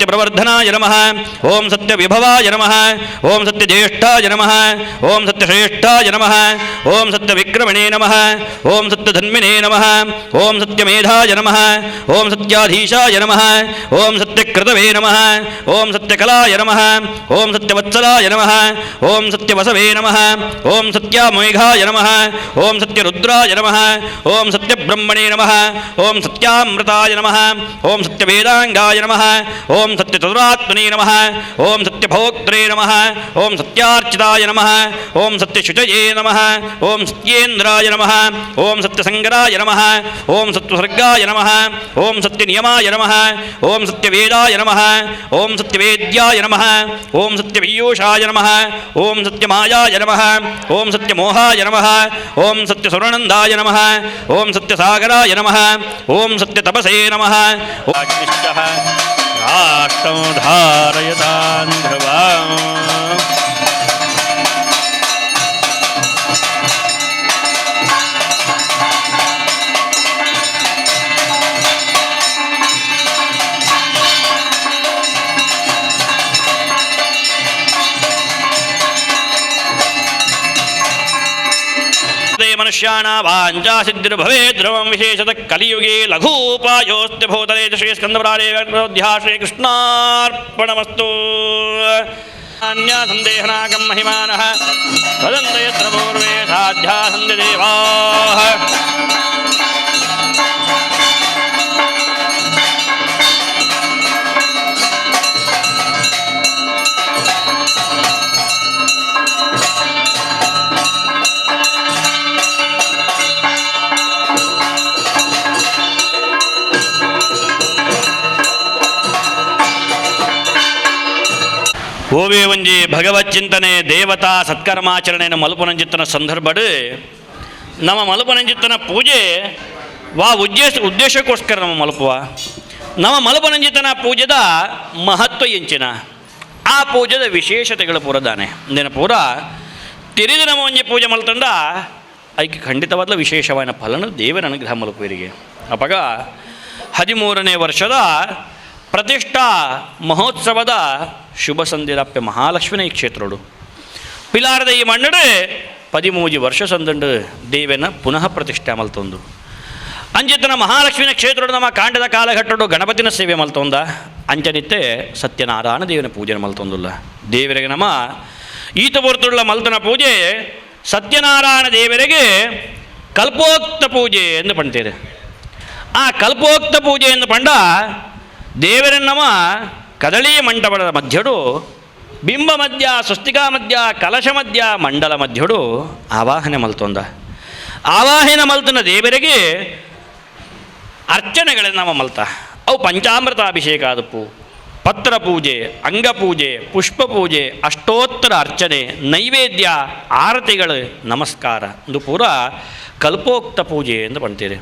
ಸತ್ಯಪ್ರವರ್ಧನಾಯ ನಮಃ ಓಂ ಸತ್ಯವಿಭವಾಯ ನಮಃ ಓಂ ಸತ್ಯಜ್ಯೇಷ್ಠಾಯ ನಮಃ ಓಂ ಸತ್ಯಶ್ರೇಷ್ಠಾಯ ನಮಃ ಓಂ ಸತ್ಯವಿಕ್ರಮಣೇ ನಮಃ ಓಂ ಸತ್ಯಧನ್ವಿನೇ ನಮಃ ಓಂ ಸತ್ಯಮೇಧಾಯ ನಮಃ ಓಂ ಸತ್ಯಾಧೀಶಾಯ ನಮಃ ಓಂ ಸತ್ಯಕ್ರತವೇ ನಮಃ ಓಂ ಸತ್ಯಕಲಾಯ ನಮಃ ಓಂ ಸತ್ಯವತ್ಸಲಾಯ ನಮಃ ಓಂ ಸತ್ಯವಸವೇ ನಮಃ ಓಂ ಸತ್ಯಾಮೇಘಾಯ ನಮಃ ಓಂ ಸತ್ಯರುದ್ರಾಯ ನಮಃ ಓಂ ಸತ್ಯಬ್ರಹ್ಮಣೇ ನಮಃ ಓಂ ಸತ್ಯಾಮೃತಾಯ ನಮಃ ಓಂ ಸತ್ಯವೇದಾಂಗಾಯ ನಮಃ ಓಂ ಸತ್ಯಚತುರಾತ್ಮನೇ ನಮಃ ಓಂ ಸತ್ಯಭೋಕ್ತ್ರೇ ನಮಃ ಓಂ ಸತ್ಯಾರ್ಚಿತಾಯ ನಮಃ ಓಂ ಸತ್ಯಶುಚಯೇ ನಮಃ ಓಂ ಸತ್ಯೇಂದ್ರಾಯ ನಮಃ ಓಂ ಸತ್ಯಸಂಗರಾಯ ನಮಃ ಓಂ ಸತ್ವಸರ್ಗಾಯ ನಮಃ ಓಂ ಸತ್ಯನಿಯಮಾಯ ನಮಃ ಓಂ ಸತ್ಯವೇದಾಯ ನಮಃ ಓಂ ಸತ್ಯವೇದ್ಯಾಯ ನಮಃ ಓಂ ಸತ್ಯಪೀಯೂಷಾಯ ನಮಃ ಓಂ ಸತ್ಯಮಾಯಾಯ ನಮಃ ಓಂ ಸತ್ಯಮೋಹಾಯ ನಮಃ ಓಂ ಸತ್ಯಸುರನಂದಾಯ ನಮಃ ಓಂ ಸತ್ಯಸಾಗರಾಯ ನಮಃ ಓಂ ಸತ್ಯತಪಸೇ ನಮಃ. ಅಗ್ನಿಶ್ಚಃ ರಾಷ್ಟ್ರಂ ಧಾರಯತಾಂ ಧ್ರುವಂ. ಮನುಷ್ಯಾಣ ವಾಂಚಾ ಸಿದ್ಧಿರ್ಭವೇತ್ ಧ್ರುವಂ. ವಿಶೇಷತಃ ಕಲಿಯುಗೇ ಲಘೂಪಾಯೋಸ್ತಿ ಭೂತಲೇ ಶ್ರೀ ಸ್ಕಂದಪುರಾಣೇ ಶ್ರೀಕೃಷ್ಣಾರ್ಪಣಮಸ್ತು. ಅನ್ಯ ಸಂದೇಹನಾಗಂ ಮಹಿಮಾನಃ ವದಂತ ಯತ್ರ ಪೂರ್ವೇ ಸಾಧ್ಯಾ ಸಂಧಿ ದೇವಾಃ. ಓವೇ ಒಂಜಿ ಭಗವತ್ ಚಿಂತನೆ ದೇವತಾ ಸತ್ಕರ್ಮಾಚರಣೆಯನ್ನು ಮಲ್ಪುನಂಚಿತ್ತನ ಸಂದರ್ಭಡ್ ನಮ್ಮ ಮಲ್ಪುನಂಚಿತ್ತನ ಪೂಜೆ ವಾ ಉದ್ದೇಶಕ್ಕೋಸ್ಕರ ನಮ್ಮ ಮಲ್ಪುವ ನಮ್ಮ ಮಲ್ಪುನಂಚಿತ್ತನ ಪೂಜೆದ ಮಹತ್ವ ಎಂಚಿನ ಆ ಪೂಜೆದ ವಿಶೇಷತೆಗಳು ಪೂರದಾನೆ ಇಂದಿನ ಪೂರ ತಿರಿದು ನಮ್ಮ ಒಂಜಿ ಪೂಜೆ ಮಲ್ತಂಡ ಐಕೆ ಖಂಡಿತವಾದ ವಿಶೇಷವಾದ ಫಲನು ದೇವರ ಅನುಗ್ರಹ ಮಲ್ಪುವರಿಗೆ. ಅಪಗ 13ನೇ ವರ್ಷದ ಪ್ರತಿಷ್ಠಾ ಮಹೋತ್ಸವದ ಶುಭ ಸಂಧಿರಪ್ಪೆ ಮಹಾಲಕ್ಷ್ಮಿನ ಈ ಕ್ಷೇತ್ರೋಡು ಪಿಲಾರದ ಈ ಮಣ್ಣಡು 13 ವರ್ಷ ಸಂದಂಡು ದೇವನ ಪುನಃ ಪ್ರತಿಷ್ಠೆ ಮಲ್ತೊಂದು ಅಂಚಿತನ ಮಹಾಲಕ್ಷ್ಮಿನ ಕ್ಷೇತ್ರೋಡು ನಮ್ಮ ಕಾಂಡದ ಕಾಲಘಟ್ಟಡು ಗಣಪತಿನ ಸೇವೆ ಮಲ್ತೊಂದ ಅಂಚನಿತ್ತೆ ಸತ್ಯನಾರಾಯಣ ದೇವನ ಪೂಜೆ ಮಲ್ತೊಂದುಲ್ಲ. ದೇವರಿಗೆ ನಮ್ಮ ಈತ ಪೊರ್ತುಳ್ಳ ಮಲ್ತನ ಪೂಜೆ ಸತ್ಯನಾರಾಯಣ ದೇವರಿಗೆ ಕಲ್ಪೋಕ್ತ ಪೂಜೆ ಎಂದು ಪಂತೀರಿ. ಆ ಕಲ್ಪೋಕ್ತ ಪೂಜೆ ಎಂದು ಪಂಡ ದೇವರನ್ನಮ ಕದಳಿ ಮಂಟಪದ ಮಧ್ಯಡು ಬಿಂಬ ಮಧ್ಯ ಸ್ವಸ್ತಿಕಾ ಮಧ್ಯ ಕಲಶ ಮಧ್ಯ ಮಂಡಲ ಮಧ್ಯಡು ಆವಾಹನೆ ಮಲ್ತೊಂದ. ಆವಾಹನೆ ಮಲ್ತನ ದೇವರಿಗೆ ಅರ್ಚನೆಗಳನ್ನು ನಮ್ಮ ಮಲ್ತ ಅವು ಪಂಚಾಮೃತ ಅಭಿಷೇಕ ಆದಪ್ಪು ಪತ್ರ ಪೂಜೆ ಅಂಗಪೂಜೆ ಪುಷ್ಪ ಪೂಜೆ ಅಷ್ಟೋತ್ತರ ಅರ್ಚನೆ ನೈವೇದ್ಯ ಆರತಿಗಳು ನಮಸ್ಕಾರ ಇದು ಪೂರ ಕಲ್ಪೋಕ್ತ ಪೂಜೆ ಎಂದು ಪಂತೀರಿ.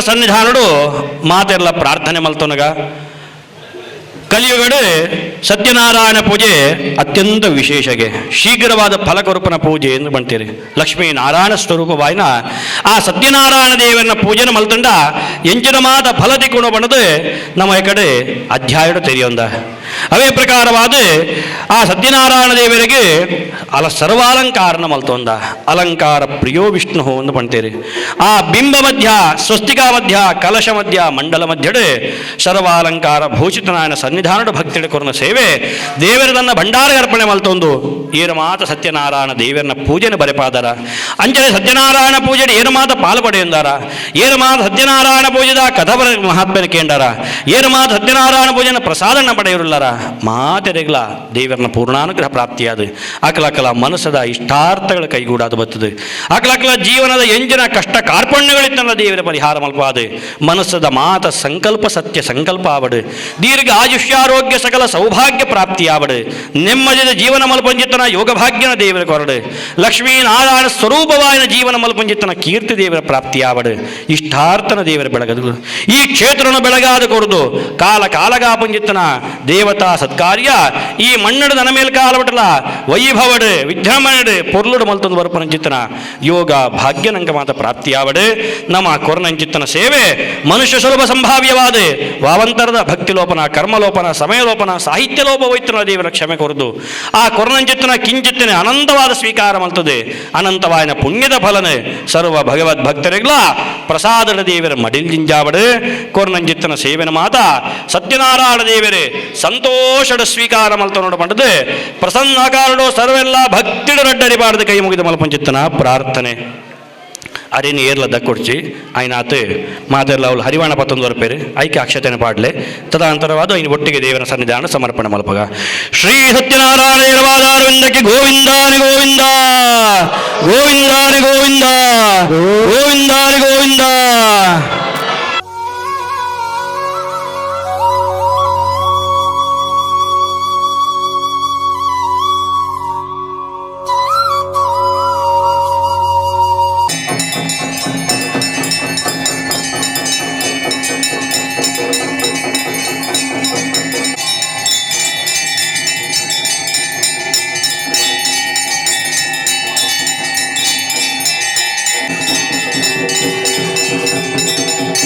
ಸನ್ನಿಧಾನುಡು ಮಾತೆಲ್ಲ ಪ್ರಾರ್ಥನೆ ಮಲ್ತೊನಗ ಕಲಿಯುಗಡು ಸತ್ಯನಾರಾಯಣ ಪೂಜೆ ಅತ್ಯಂತ ವಿಶೇಷಗೆ ಶೀಘ್ರವಾದ ಫಲಕೊರಪನ ಪೂಜೆ ಎಂದು ಬಂತೀರಿ. ಲಕ್ಷ್ಮೀ ನಾರಾಯಣ ಸ್ವರೂಪವಾಯಿನ ಆ ಸತ್ಯನಾರಾಯಣ ದೇವನ ಪೂಜೆನ ಮಲ್ತಂಡ ಎಂಚಿನ ಮಾತ ಫಲತಿ ಗುಣ ಬಣ್ಣದು ನಮ್ಮ ಈ ಕಡೆ ಅಧ್ಯಾಯಡು ತೆರೆಯೊಂದ. ಅವೇ ಪ್ರಕಾರವಾದ ಆ ಸತ್ಯನಾರಾಯಣ ದೇವರಿಗೆ ಅಲ ಸರ್ವಾಲಂಕಾರನ ಮಲ್ತೊಂದ ಅಲಂಕಾರ ಪ್ರಿಯೋ ವಿಷ್ಣು ಎಂದು ಬಂತೀರಿ. ಆ ಬಿಂಬ ಮಧ್ಯ, ಸ್ವಸ್ತಿಕಾ ಮಧ್ಯ, ಕಲಶ ಮಧ್ಯ, ಮಂಡಲ ಮಧ್ಯಡೆ ಸರ್ವಾಲಂಕಾರ ಭೂಷಿತನಾಯನ ಸನ್ನಿಧಾನಡು ಭಕ್ತಿಡು ಕೊರನ ಸೇವೆ ದೇವರ ತನ್ನ ಭಂಡಾರ ಅರ್ಪಣೆ ಮಲ್ತೊಂದು ಏರು ಮಾತ ಸತ್ಯನಾರಾಯಣ ದೇವರನ್ನ ಪೂಜೆನ ಬರೆಪಾದರ. ಅಂಚನೆ ಸತ್ಯನಾರಾಯಣ ಪೂಜೆ ಏರು ಮಾತ ಪಾಲು ಪಡೆಯುಂದಾರ, ಏರು ಮಾತ ಸತ್ಯನಾರಾಯಣ ಪೂಜೆದ ಕಥಬರ ಮಹಾತ್ಮನ ಕೇಂಡಾರ, ಏರು ಮಾತ ಸತ್ಯನಾರಾಯಣ ಪೂಜೆನ ಪ್ರಸಾದನ ಪಡೆಯುಲ್ಲರ ಮಾತೆರೆಗ್ಲ ದೇವರನ್ನ ಪೂರ್ಣಾನುಗ್ರಹ ಪ್ರಾಪ್ತಿಯಾದ ಅಕಲಕಲ ಮನಸ್ಸದ ಇಷ್ಟಾರ್ಥಗಳ ಕೈಗೂಡಾದ ಬರ್ತದೆ. ಅಕಲಕಲ ಜೀವನದ ಎಂಜಿನ ಕಷ್ಟ ಕಾರ್ಪಣ್ಯಗಳಿತ್ತಲ್ಲ ದೇವರ ಪರಿಹಾರ ಮಲ್ಪಾದ ಮನಸ್ಸದ ಮಾತ ಸಂಕಲ್ಪ ಸತ್ಯ ಸಂಕಲ್ಪ ಆವಡು, ದೀರ್ಘ ಆಯುಷ್ಯಾರೋಗ್ಯ ಸಕಲ ಸೌಭಾಗ್ಯ ಪ್ರಾಪ್ತಿಯಾವಡು, ನೆಮ್ಮದಿದ ಜೀವನ ಮಲ್ಪಂಜಿತನ ಯೋಗ ಭಾಗ್ಯನ ದೇವರ ಕೊರಡು, ಲಕ್ಷ್ಮೀ ನಾರಾಯಣ ಸ್ವರೂಪವಾಯನ ಜೀವನ ಮಲ್ಪಂಜಿತನ ಕೀರ್ತಿ ದೇವರ ಪ್ರಾಪ್ತಿಯಾವಡು, ಇಷ್ಟಾರ್ಥನ ದೇವರ ಬೆಳಗದು ಈ ಕ್ಷೇತ್ರನ ಬೆಳಗಾದ ಕೊರದು ಕಾಲ ಕಾಲಗಾಪಂಜಿತನ ದೇವತಾ ಸತ್ಕಾರ್ಯ ಈ ಮಣ್ಣಡು ದನ ಮೇಲ್ ಕಾಲವಟಲ ವೈಭವಡು ವಿದ್ಯಮಾನಡು ಪೊರ್ಲುಡು ಮಲ್ತೊಂದು ಬರಪನಂಚಿತ್ತನ ಯೋಗ ಭಾಗ್ಯನಂಕ ಮಾತ ಪ್ರಾಪ್ತಿಯಾವಡು. ನಮ್ಮ ಕೊರನಂಚಿತ್ತನ ಸೇವೆ ಮನುಷ್ಯ ಸುಲಭ ಸಂಭಾವ್ಯವಾದ ವಾವಂತರದ ಭಕ್ತಿಲೋಪನ ಕರ್ಮಲೋಪನ ಸಮಯಲೋಪನ ಸಾಹಿತ್ಯ ಲೋಪ ಹೋಯ್ತನ ದೇವರ ಕ್ಷಮೆ ಕೊರದು ಆ ಕೊರನಂಚಿತ್ತನ ಕಿಂಚಿತ್ತನೆ ಅನಂತವಾದ ಸ್ವೀಕಾರ ಮಲ್ತದೆ. ಅನಂತವಾಯನ ಪುಣ್ಯದ ಫಲನೆ ಸರ್ವ ಭಗವದ್ ಭಕ್ತರಿಗ್ಲ ಪ್ರಸಾದದ ದೇವರ ಮಡಿಲ್ ಜಿಂಜಾವಡು. ಕೊರನಂಚಿತ್ತನ ಸೇವೆನ ಮಾತ ಸತ್ಯನಾರಾಯಣ ದೇವರೇ ಸಂತೋಷದ ಸ್ವೀಕಾರ ಮಲ್ತ ನೋಡ ಪಂಡದು ಪ್ರಸನ್ನಾಕಾರಡು ಸರ್ವೆಲ್ಲ ಭಕ್ತಿಡು ರಡ್ಡರಿಬಾರದು ಕೈ ಮುಗಿದ ಮಲ್ಪಂಚಿತ್ತನ ಪ್ರಾರ್ಥನೆ. ಅರೇನು ಏರ್ಲ ದಕ್ಕೊಡ್ಚಿ ಆಯ್ನಾತ್ ಮಾತೆಲ್ಲ ಅವಳು ಹರಿವಾಣ ಪತ್ತೊಂದು ವರ್ಪೇರು ಐಕೆ ಅಕ್ಷತೆನ ಪಾಡ್ಲೆ ತದಾನಂತರವಾದ ಐನು ಒಟ್ಟಿಗೆ ದೇವರ ಸನ್ನಿಧಾನ ಸಮರ್ಪಣೆ ಮಲ್ಪಗ. ಶ್ರೀ ಸತ್ಯನಾರಾಯಣ ಗೋವಿಂದಾನಿ ಗೋವಿಂದ ಗೋವಿಂದಾನಿ ಗೋವಿಂದ ಗೋವಿಂದಾನಿ ಗೋವಿಂದ. Thank you.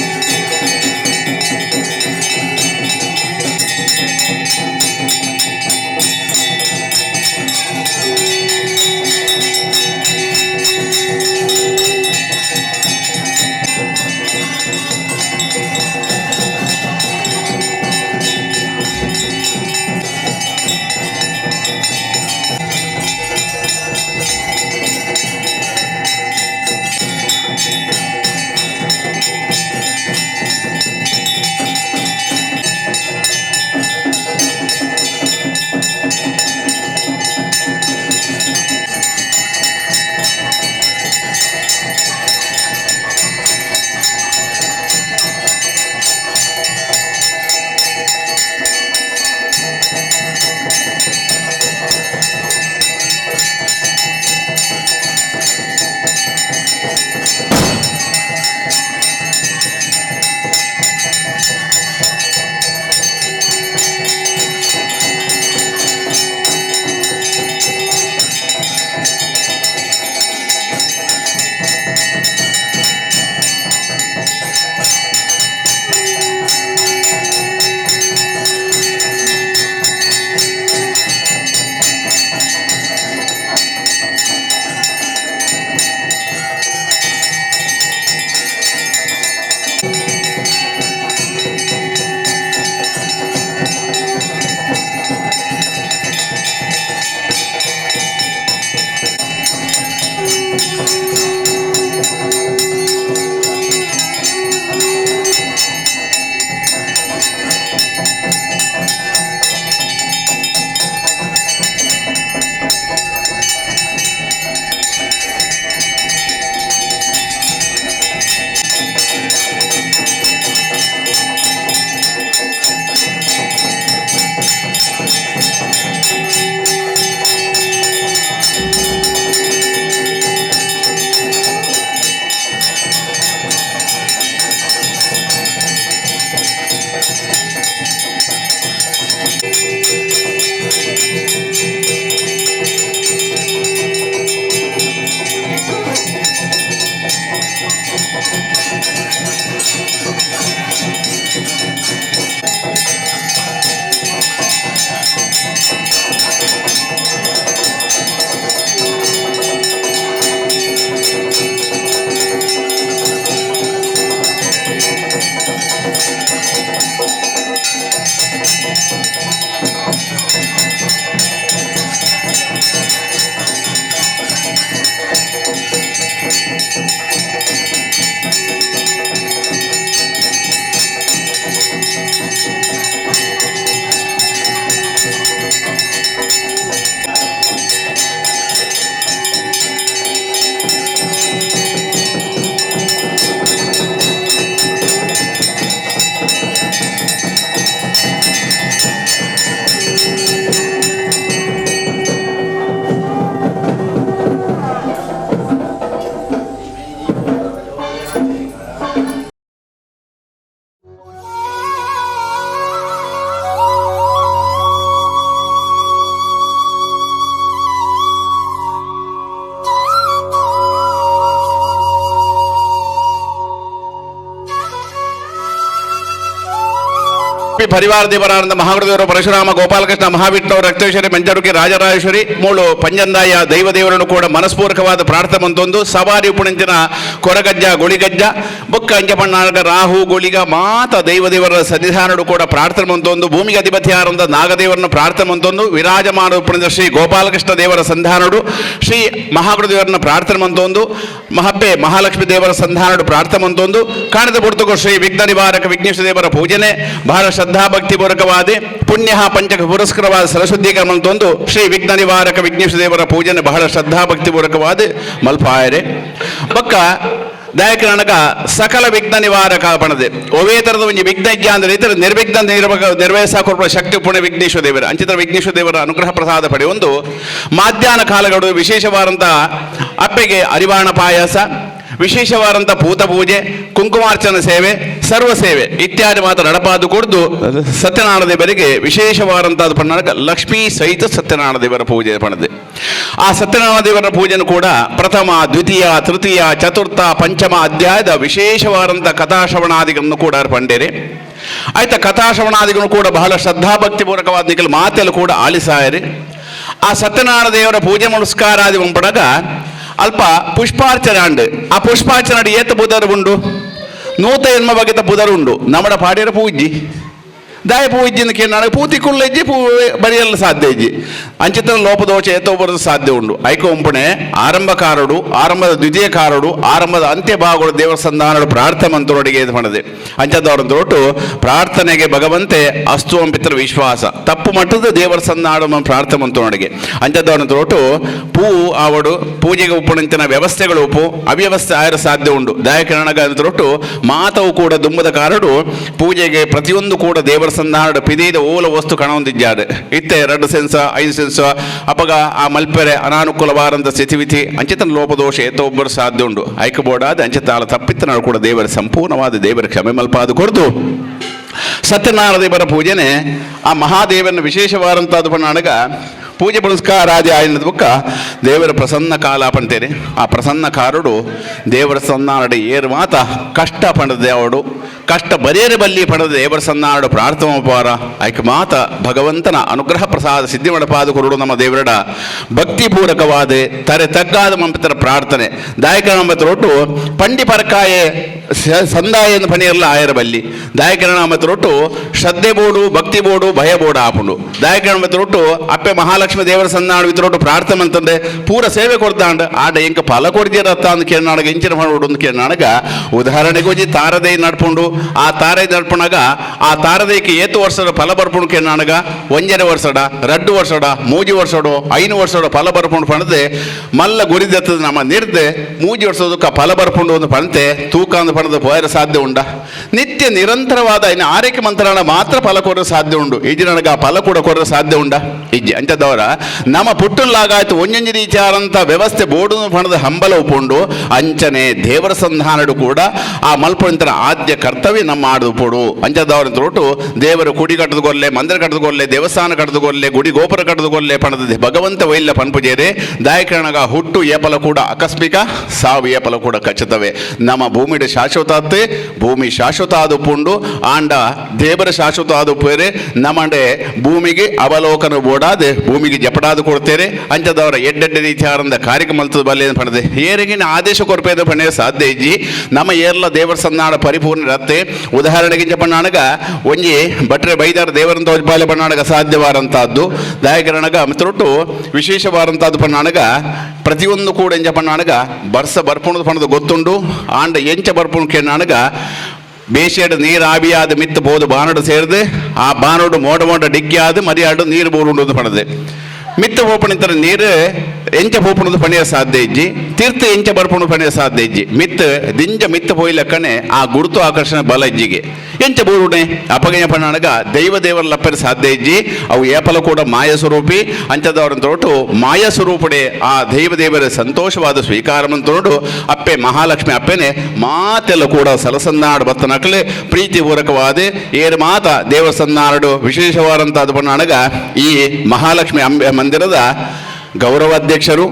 ಕೊರ್ಪಿ ಪರಿವಾರ ದೇವರಾನಂದ ಮಹಾಗುರುದೇವರು ಪರಶುರಾಮ ಗೋಪಾಲಕೃಷ್ಣ ಮಹಾವಿಷ್ಣು ರಕ್ತೇಶ್ವರಿ ಮಂಜರುಕಿ ರಾಜರಾಜೇಶ್ವರಿ ಮೂಳು ಪಂಜಂದಾಯ ದೈವ ದೇವರನ್ನು ಕೂಡ ಮನಸ್ಪೂರ್ವಕವಾದ ಪ್ರಾರ್ಥನೆ ಮಂತೊಂದು ಸವಾರಿ ಉಪುಣಿಂಚಿನ ಕೊರಗಜ್ಜ ಗುಳಿಗಜ್ಜ ಬೊಕ್ಕ ಅಂಜಪಣ್ಣಾಗ ರಾಹು ಗುಳಿಗ ಮಾತ ದೈವ ದೇವರ ಸನ್ನಿಧಾನಡು ಕೂಡ ಪ್ರಾರ್ಥನೆ ಮಂತೊಂದು ಭೂಮಿಗೆ ಅಧಿಪತಿಯಾರಂತ ನಾಗದೇವರನ್ನು ಪ್ರಾರ್ಥನೆ ಮಂತೊಂದು ವಿರಾಜಮಾನ ಉಪುಣಿಂದ ಶ್ರೀ ಗೋಪಾಲಕೃಷ್ಣ ದೇವರ ಸಂಧಾನಡು ಶ್ರೀ ಮಹಾಗುರುದೇವರನ್ನ ಪ್ರಾರ್ಥನೆ ಮಂತೊಂದು ಮಹಬ್ಬೆ ಮಹಾಲಕ್ಷ್ಮೀ ದೇವರ ಸಂಧಾನಡು ಪ್ರಾರ್ಥನೆ ಮಂತೊಂದು ಕಾಣದ ಪುರ್ತಕು ಶ್ರೀ ವಿಘ್ನ ನಿವಾರಕ ವಿಘ್ನೇಶ್ವರ ದೇವರ ಪೂಜನೆ ಬಹಳ ಶ್ರದ್ಧಾ ಭಕ್ತಿಪೂರ್ವಕವಾದ ಪುಣ್ಯ ಪಂಚಕ ಪುರಸ್ಕರವಾದ ಸರಸ್ವತಿ ಮಂತೊಂದು ಶ್ರೀ ವಿಘ್ನ ನಿವಾರಕ ವಿಘ್ನೇಶ್ವರ ದೇವರ ಪೂಜನೆ ಬಹಳ ಶ್ರದ್ಧಾ ಭಕ್ತಿಪೂರ್ವಕವಾದ ಮಲ್ಪಾಯರೆ. ಬೊಕ್ಕ ದಾಯಕರಣಕ ಸಕಲ ವಿಘ್ನ ನಿವಾರಕ ಪಣದೆ ಒವೇ ತರದ ಒಂಜಿ ವಿಘ್ನ ಇಜ್ಜ ಅಂದ್ರೆ ಇತರ ನಿರ್ವಿಘ್ನ ನಿರ್ವಹಿಸ ಕೊಡುವ ಶಕ್ತಿ ಪುಣ್ಯ ವಿಘ್ನೇಶ್ವರ ದೇವರ ಅಂಚಿತರ ವಿಘ್ನೇಶ್ವರ ದೇವರ ಅನುಗ್ರಹ ಪ್ರಸಾದ ಪಡೆಯೊಂದು ಮಾಧ್ಯಾಹ್ನ ಕಾಲಗಳು ವಿಶೇಷವಾದಂಥ ಅಪ್ಪೆಗೆ ಅರಿವಾಣ ಪಾಯಸ, ವಿಶೇಷವಾದಂಥ ಭೂತ ಪೂಜೆ, ಕುಂಕುಮಾರ್ಚನ ಸೇವೆ, ಸರ್ವ ಸೇವೆ ಇತ್ಯಾದಿ ಮಾತ್ರ ನಡಪಾದು ಕೊಡ್ದು ಸತ್ಯನಾರಾಯಣ ದೇವರಿಗೆ ವಿಶೇಷವಾದಂಥದ್ದು ಪಣ್ಣಾಗ ಲಕ್ಷ್ಮೀ ಸಹಿತ ಸತ್ಯನಾರಾಯಣ ದೇವರ ಪೂಜೆ ಪಣದೆ. ಆ ಸತ್ಯನಾರಾಯಣ ದೇವರ ಪೂಜೆಯನ್ನು ಕೂಡ ಪ್ರಥಮ, ದ್ವಿತೀಯ, ತೃತೀಯ, ಚತುರ್ಥ, ಪಂಚಮ ಅಧ್ಯಾಯದ ವಿಶೇಷವಾದಂಥ ಕಥಾಶ್ರವಣಾದಿಗಳನ್ನು ಕೂಡ ಪಂಡೇರಿ. ಆಯ್ತಾ, ಕಥಾಶ್ರವಣಾದಿಗಳನ್ನು ಕೂಡ ಬಹಳ ಶ್ರದ್ಧಾಭಕ್ತಿಪೂರ್ವಕವಾದ ನಿಖಲ್ ಮಾತೆಲ್ಲ ಕೂಡ ಆಲಿಸಾಯರಿ. ಆ ಸತ್ಯನಾರಾಯಣ ದೇವರ ಪೂಜೆ ನಮಸ್ಕಾರಾದಿ ಉಂಪಡಗ ಅಲ್ಪ ಪುಷ್ಪಾರ್ಚನೆ ಅಂಡು. ಆ ಪುಷ್ಪಾರ್ಚನೆ ಏತ ಬುಧರು ಉಂಡು, ನೂತ ಎನ್ಮ ಬಗೆತ ಬುಧರು ಉಂಡು. ನಮ್ಮಡ ಪಾಡ್ಯರ ಪೂಜಿ ದಾಯ ಪೂಜಿನ ಕೇನಾಡ ಪೂತಿ ಕುಳ್ಳೆಜ್ಜಿ ಪೂ ಬರೆಯಲು ಸಾಧ್ಯ ಇಜ್ಜಿ. ಅಂಚಿತ ಲೋಪದೋಷ ಏತೋ ಬರೋದು ಸಾಧ್ಯ ಉಂಡು. ಐಕ ಒಂಪಣೆ ಆರಂಭಕಾರಡು, ಆರಂಭದ ದ್ವಿತೀಯಕಾರಡು, ಆರಂಭದ ಅಂತ್ಯ ಭಾಗಗಳು ದೇವರ ಸಂಧಾನಡು ಪ್ರಾರ್ಥನೆ ಮಂತ್ರೊಡಿಗೆ ಇದು ಮಾಡಿದೆ. ಅಂಚದವರಂತೊಟ್ಟು ಪ್ರಾರ್ಥನೆಗೆ ಭಗವಂತೆ ಅಸ್ತು ಅಂಪಿತರ ವಿಶ್ವಾಸ ತಪ್ಪು ಮಟ್ಟದ ದೇವರ ಸಂಧಾನ ಪ್ರಾರ್ಥನೆ ಮಂತ್ರೊಡಿಗೆ ಅಂಚದವರಂತೊಟ್ಟು ಪೂ ಆವಡು ಪೂಜೆಗೆ ಉಪ್ಪುಣಂತಿನ ವ್ಯವಸ್ಥೆಗಳು ಉಪ್ಪು ಅವ್ಯವಸ್ಥೆ ಆಯರ ಸಾಧ್ಯ ಉಂಡು. ದಾಯಕರಣಗ ಅಂತೊಟ್ಟು ಮಾತವು ಕೂಡ ದುಂಬದ ಕಾರಡು ಪೂಜೆಗೆ ಪ್ರತಿಯೊಂದು ಕೂಡ ದೇವರ ಸಂಧಾನಡು ಪಿದೀದ ಓಲ ವಸ್ತು ಕಣವೊಂದಿದ್ದಾರೆ. ಇತ್ತೆ 2 ಸೆನ್ಸ 5 ಸೆನ್ಸ ಅಪಗ ಆ ಮಲ್ಪೆರೆ ಅನಾನುಕೂಲವಾದಂಥ ಸ್ಥಿತಿವಿಧಿ ಅಂಚಿತನ ಲೋಪದೋಷ ಏತೊಬ್ಬರು ಸಾಧ್ಯ ಉಂಡು. ಐಕಬೋಡಾದ ಅಂಚಿತಾಳ ತಪ್ಪಿತ್ತನಾಳು ಕೂಡ ದೇವರ ಸಂಪೂರ್ಣವಾದ ದೇವರ ಕ್ಷಮೆ ಮಲ್ಪಾದು ಕೊಡ್ದು ಸತ್ಯನಾರಾಯಣ ದೇವರ ಪೂಜೆನೆ ಆ ಮಹಾದೇವನ ವಿಶೇಷವಾದಂಥದ್ದು ಪಣ್ಣಾಣಗ ಪೂಜೆ ಪುರಸ್ಕಾರಾದಿ ಆಯ್ನದ ಬುಕ್ಕ ದೇವರ ಪ್ರಸನ್ನ ಕಾಲ ಪಂತೇನೆ. ಆ ಪ್ರಸನ್ನ ಕಾರುಡು ದೇವರ ಸನ್ನಾರಡು ಏರು ಮಾತ ಕಷ್ಟ ಪಂಡದ ದೇವಡು ಕಷ್ಟ ಬರೇರೆ ಬಲ್ಲಿ ಪಡೆದ ದೇವರ ಸನ್ನಾರಡು ಪ್ರಾರ್ಥನೆ ಐಕ ಮಾತ ಭಗವಂತನ ಅನುಗ್ರಹ ಪ್ರಸಾದ ಸಿದ್ಧಿ ಮಡಪಾದ ಕುರುಡು ನಮ್ಮ ದೇವರಡ ಭಕ್ತಿಪೂರ್ವಕವಾದ ತರೆ ತಗ್ಗಾದ ಮಂಪಿತರ ಪ್ರಾರ್ಥನೆ ದಾಯಕ ನಂಬತ್ತರೊಟ್ಟು ಪಂಡಿ ಪರಕಾಯೆ ಸಂದಾಯ ಪಣಿಯಲ್ಲ ಆಯರ ಬಲ್ಲಿ ದಾಯಕರ ನಾಮತ್ರೊಟ್ಟು ಶ್ರದ್ಧೆ ಬೋಡು ಭಕ್ತಿ ಬೋಡು ಭಯ ಬೋಡು ಆಪುಂಡು. ದಾಯಕರ ನಾಮತ್ರೊಟ್ಟು ಅಪ್ಪೆ ಮಹಾಲಕ್ಷ್ಮಿ ದೇವರ ಸನ್ನಾಡು ಇತರೊಟ್ಟು ಪ್ರಾರ್ಥನೆ ಅಂತಂದೆ ಪೂರ ಸೇವೆ ಕೊಡ್ತಾಂಡ ಆಡ ಎಂಕ ಫಲ ಕೊಡ್ತೀರತ್ತ ಅಂದ್ ಕೇಳನಾಡಗ ಇಂಚಿನ ಮಾಡೋಡು ಅಂತ ಕೇಳನಾಡಗ ಉದಾಹರಣೆಗೆ ಒಂಜಿ ತಾರದೈ ನಡ್ಪುಂಡು. ಆ ತಾರೈ ನಡ್ಪುಣಗ ಆ ತಾರದೈకి ಏತು ವರ್ಷದ ಫಲ ಬರ್ಪುಂಡು ಕೇಳನಾಡಗ 1.5 ವರ್ಷಡ 2 ವರ್ಷಡ 3 ವರ್ಷಡೋ 5 ವರ್ಷಡ ಫಲ ಬರ್ಪುಂಡು ಪಣದೆ ಮಲ್ಲ ಗುರಿದತ್ತದ ನಮ್ಮ ನಿರ್ದೆ 3 ವರ್ಷದಕ್ಕ ಫಲ ಬರ್ಪುಂಡು ಒಂದು ಪಣತೆ ತೂಕ ಅಂದ್ ಪಣದ ಪೋಯರ ಸಾಧ್ಯ ಉಂಡ. ನಿತ್ಯ ನಿರಂತರವಾದ ಇನ್ನು ಆರೈಕೆ ಮಂತ್ರಾಣ ಮಾತ್ರ ಫಲ ಕೊಡೋ ಸಾಧ್ಯ ಉಂಡು. ಇಜ್ಜಿ ನನಗೆ ಆ ಫಲ ಕೂಡ ಕೊಡೋ ಸಾಧ್ಯ ಉಂಡ ಇಜ್ಜಿ. ಅಂಚದವರ ನಮ್ಮ ಪುಟ್ಟುಲ್ಲಾಗಾಯ್ತು ಒಂಜೊಂಜಿ ರೀತಿಯಾದಂಥ ವ್ಯವಸ್ಥೆ ಬೋಡು ಪಣದ ಹಂಬಲ ಉಪುಂಡು. ಅಂಚನೆ ದೇವರ ಸಂಧಾನಡು ಕೂಡ ಆ ಮಲ್ಪಂತರ ಆದ್ಯ ಕರ್ತವ್ಯ ನಮ್ಮ ಆಡುದು ಪೋಡು. ಅಂಚದವರ ತೋಟು ದೇವರು ಕುಡಿ ಕಟ್ಟದುಗೊಲ್ಲೆ, ಮಂದಿರ ಕಟ್ಟದುಗೊಲ್ಲೆ, ದೇವಸ್ಥಾನ ಕಟ್ಟದುಗೊಲ್ಲೆ, ಗುಡಿ ಗೋಪುರ ಕಟ್ಟದುಗೊಲ್ಲೆ ಪಣದ ಭಗವಂತ ವೈಲ್ಯ ಪನ್ಪುಜೇರೆ ದಾಯಕರಣಗ ಹುಟ್ಟು ಏಪಲ ಕೂಡ ಆಕಸ್ಮಿಕ ಸಾವು ಏಪಲ ಕೂಡ ಖಚಿತವೇ. ನಮ್ಮ ಭೂಮಿಡ ಶಾಶ್ವತ ಅತ್ತೆ ಭೂಮಿ ಶಾಶ್ವತ ಆದ ಪುಂಡು ಆಂಡ ದೇವರ ಶಾಶ್ವತ ಆದ ಪೇರೆ ನಮ್ಮಂಡೆ ಭೂಮಿಗೆ ಅವಲೋಕನ ಬೋಡಾದೆ ಭೂಮಿಗೆ ಜಪಡಾದ ಕೊಡ್ತೇರೆ. ಅಂಚದವರ ಎಡ್ಡೆಡ್ಡೆ ರೀತಿಯಾರಂದ ಕಾರ್ಯಕ್ರಮ ಮಲ್ತದ ಬಲ್ಲೆ ಪಣದೆ ಏರಿಗಿನ ಆದೇಶ ಕೊರಪೇದ ಪಣೆ ಸಾಧ್ಯ ಇಜ್ಜಿ. ನಮ್ಮ ಏರ್ಲ ದೇವರ ಸನ್ನಾಡ ಪರಿಪೂರ್ಣ ರತ್ತೆ. ಉದಾಹರಣೆಗೆ ಪಣ್ಣಾಣಗ ಒಂಜಿ ಭಟ್ರೆ ಬೈದಾರ ದೇವರಂತ ಬಾಲೆ ಪಣ್ಣಾಣಗ ಸಾಧ್ಯವಾದಂತಹದ್ದು ದಾಯಕರಣಗ ಮಿತ್ರೊಟ್ಟು ವಿಶೇಷವಾದಂತಹದ್ದು ಪಣ್ಣಾಣಗ ಪ್ರತಿಯೊಂದು ಕೂಡ ಎಂಜ ಪಣ್ಣಾಣಗ ಬರ್ಸ ಬರ್ಪುಣದ ಪಣದ ಗೊತ್ತುಂಡು. ಆಂಡ ಎಂಚ ಬರ್ಪುಣ ಕೇಳಾಣಗ ಬೇಷೆಡ್ ನೀರು ಆವಿಯಾದ ಮಿತ್ತು ಬೋದು ಬಾನಡು ಸೇರಿದೆ ಆ ಬಾನಡು ಮೋಡ ಮೋಡ ಡಿಕ್ಕಿ ಆದ ಮರಿಯಾಡು ನೀರು ಬೋರುಂಡು ಪಣದೆ ಮಿತ್ತ ಪೋಪಣಿತರ ನೀರು ಎಂಚ ಪೋಪಣದ ಪಣಿಯ ಸಾಧ್ಯ ಇಜ್ಜಿ ತೀರ್ಥ ಎಂಚ ಬರ್ಪುಣ ಪಣಿಯ ಸಾಧ್ಯ ಇಜ್ಜಿ ಮಿತ್ತ ದಿಂಜ ಮಿತ್ತ ಪೋಯ್ಲಕ್ಕನೆ ಆ ಗುರುತು ಆಕರ್ಷಣೆ ಬಲ ಇಜ್ಜಿಗೆ ಎಂಚ ಬೋರುಣೆ ಅಪಗಯ ಪಣ್ಣಾಣಗ ದೈವ ದೇವರ ಲಪ್ಪರ ಸಾಧ್ಯ ಇಜ್ಜಿ. ಅವು ಏಪಲ ಕೂಡ ಮಾಯ ಸ್ವರೂಪಿ ಅಂಚದವರನ್ನು ತೋಟು ಮಾಯ ಸ್ವರೂಪಡೆ ಆ ದೈವ ದೇವರ ಸಂತೋಷವಾದ ಸ್ವೀಕಾರ ತೋಡು ಅಪ್ಪೆ ಮಹಾಲಕ್ಷ್ಮಿ ಅಪ್ಪೆನೆ ಮಾತೆಲ್ಲ ಕೂಡ ಸಲಸನ್ನಾಡು ಬತ್ತನಕಲೆ ಪ್ರೀತಿಪೂರ್ವಕವಾದ ಏರು ಮಾತ ದೇವಸನ್ನಾಡು ವಿಶೇಷವಾದಂಥ ಪಣ್ಣಾಣಗ ಈ ಮಹಾಲಕ್ಷ್ಮಿ ಅಂಬೆ ಮಂದಿರದ ಗೌರವಾಧ್ಯಕ್ಷರು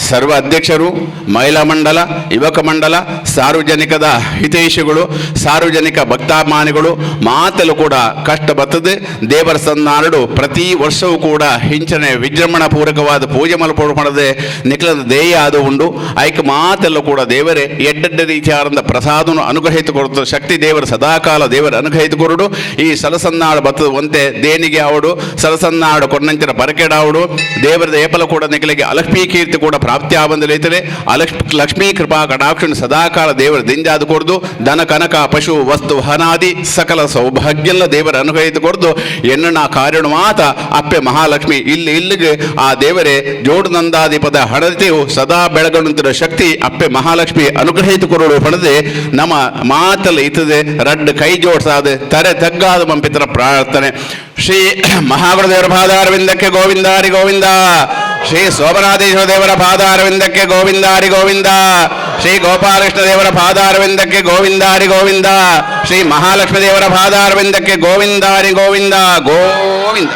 ಸರ್ವ ಅಧ್ಯಕ್ಷರು, ಮಹಿಳಾ ಮಂಡಲ, ಯುವಕ ಮಂಡಲ, ಸಾರ್ವಜನಿಕದ ಹಿತೈಷಿಗಳು, ಸಾರ್ವಜನಿಕ ಭಕ್ತಾಭಿಮಾನಿಗಳು ಮಾತಲು ಕೂಡ ಕಷ್ಟ ಬರ್ತದೆ. ದೇವರ ಸನ್ನಾರಡು ಪ್ರತಿ ವರ್ಷವೂ ಕೂಡ ಹಿಂಚನೆ ವಿಜೃಂಭಣ ಪೂರಕವಾದ ಪೂಜೆ ಮಲ್ಪೋಡು ಮಾಡದೆ ನಿಖಲದ ದೇಯ ಅದು ಉಂಡು. ಐಕ್ ಮಾತೆಲ್ಲ ಕೂಡ ದೇವರೇ ಎಡ್ಡೆಡ್ಡ ರೀತಿಯಾದ ಪ್ರಸಾದನು ಅನುಗ್ರಹಿತ ಕೊಡುತ್ತ ಶಕ್ತಿ ದೇವರು ಸದಾಕಾಲ ದೇವರ ಅನುಗ್ರಹಿತ ಕೊರಡು. ಈ ಸಲಸನ್ನಾಡು ಬತ್ತದ ಒಂತೆ ದೇಣಿಗೆ ಆವಡು, ಸಲಸನ್ನಾಡು ಕೊನ್ನಂಚಿನ ಪರಕೆಡಾವಡು, ದೇವರದ ಏಪಲ ಕೂಡ ನಿಖಲಿಗೆ ಅಲಕ್ಷ್ಮೀ ಕೀರ್ತಿ ಕೂಡ ಪ್ರಾಪ್ತಿ ಆವಂದಲೈತದೆ. ಲಕ್ಷ್ಮೀ ಕೃಪಾ ಕಟಾಕ್ಷಣ ಸದಾಕಾಲ ದೇವರ ದಿಂಜಾದ ಕೊಡ್ದು ಧನ ಕನಕ ಪಶು ವಸ್ತು ಹನಾದಿ ಸಕಲ ಸೌಭಾಗ್ಯಲ್ಲ ದೇವರ ಅನುಗ್ರಹಿತ ಕೊಡ್ದು ಎನ್ನಣ ಕಾರ್ಯಣ ಮಾತ ಅಪ್ಪೆ ಮಹಾಲಕ್ಷ್ಮಿ ಇಲ್ಲಿ ಇಲ್ಲಿಗೆ ಆ ದೇವರೇ ಜೋಡು ನಂದಾದೀಪದ ಹಣತೆಯು ಸದಾ ಬೆಳಗಣುತ್ತಿರುವ ಶಕ್ತಿ ಅಪ್ಪೆ ಮಹಾಲಕ್ಷ್ಮಿ ಅನುಗ್ರಹಿತ ಕೊರಡು ಪಡೆದೆ ನಮ್ಮ ಮಾತಲ್ಲ ಇತ್ತದೆ ರಡ್ಡು ಕೈ ಜೋಡಿಸಾದ ತರೆ ತಗ್ಗಾದ ಮಂಪಿತರ ಪ್ರಾರ್ಥನೆ. ಶ್ರೀ ಮಹಾಗುರುದೇವರ ಪಾದಾರವಿಂದಕ್ಕೆ ಗೋವಿಂದಾರಿ ಗೋವಿಂದ, ಶ್ರೀ ಸೋಮನಾಥೇಶ್ವರ ದೇವರ ಪಾದಾರವಿಂದಕ್ಕೆ ಗೋವಿಂದಾರಿ ಗೋವಿಂದ, ಶ್ರೀ ಗೋಪಾಲಕೃಷ್ಣ ದೇವರ ಪಾದಾರವಿಂದಕ್ಕೆ ಗೋವಿಂದಾರಿ ಗೋವಿಂದ, ಶ್ರೀ ಮಹಾಲಕ್ಷ್ಮೀ ದೇವರ ಪಾದಾರವಿಂದಕ್ಕೆ ಗೋವಿಂದಾರಿ ಗೋವಿಂದ ಗೋವಿಂದ.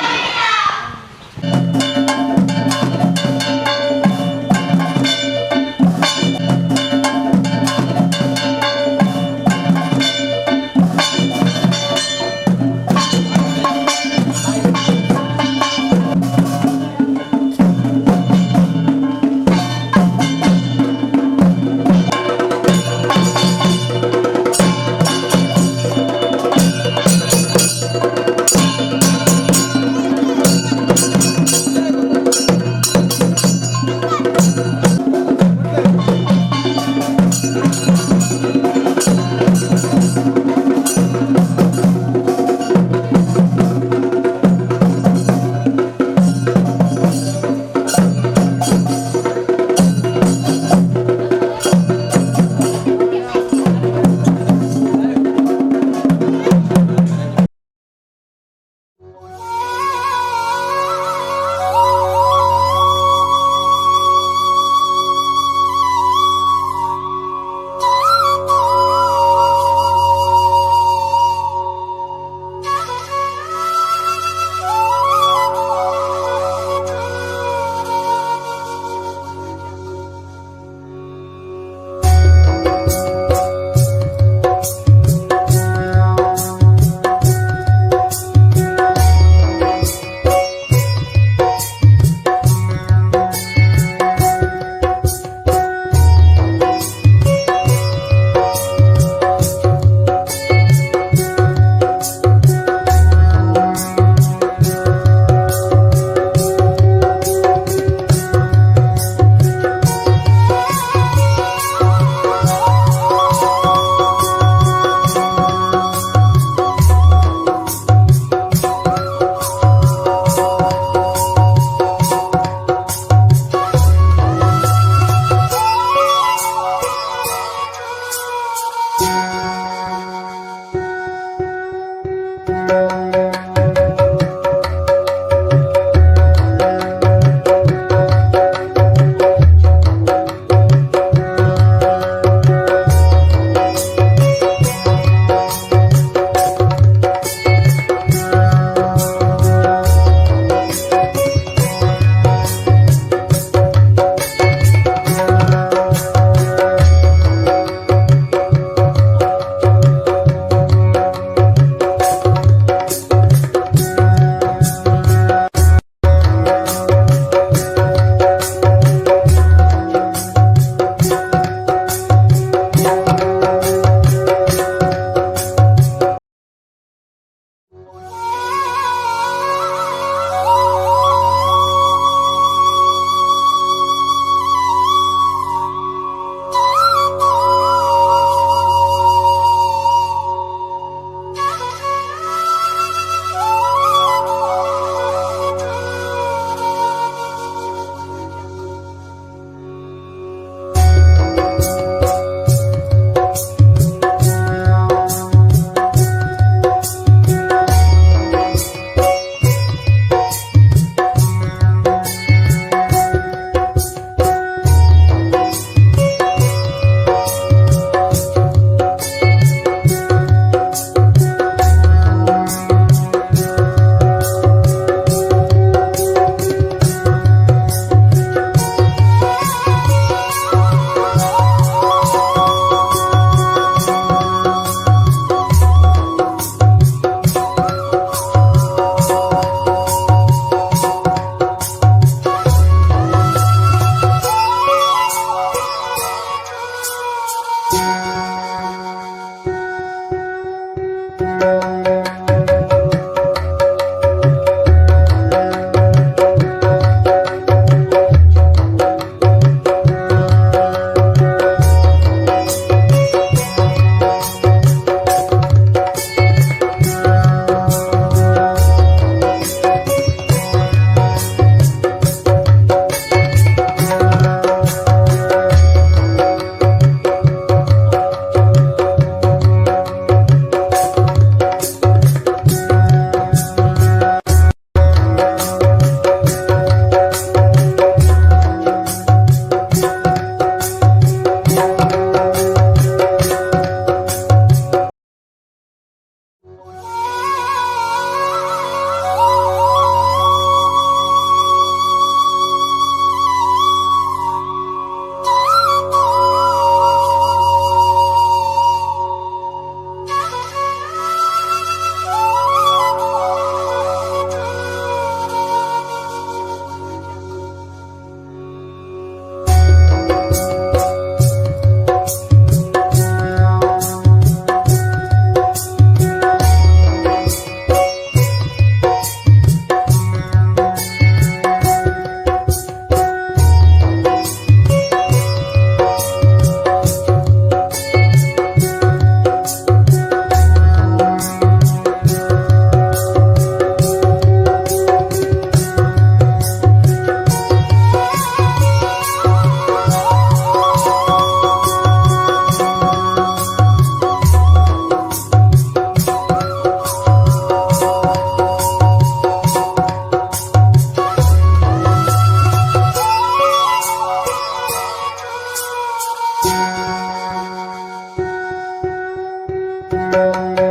Thank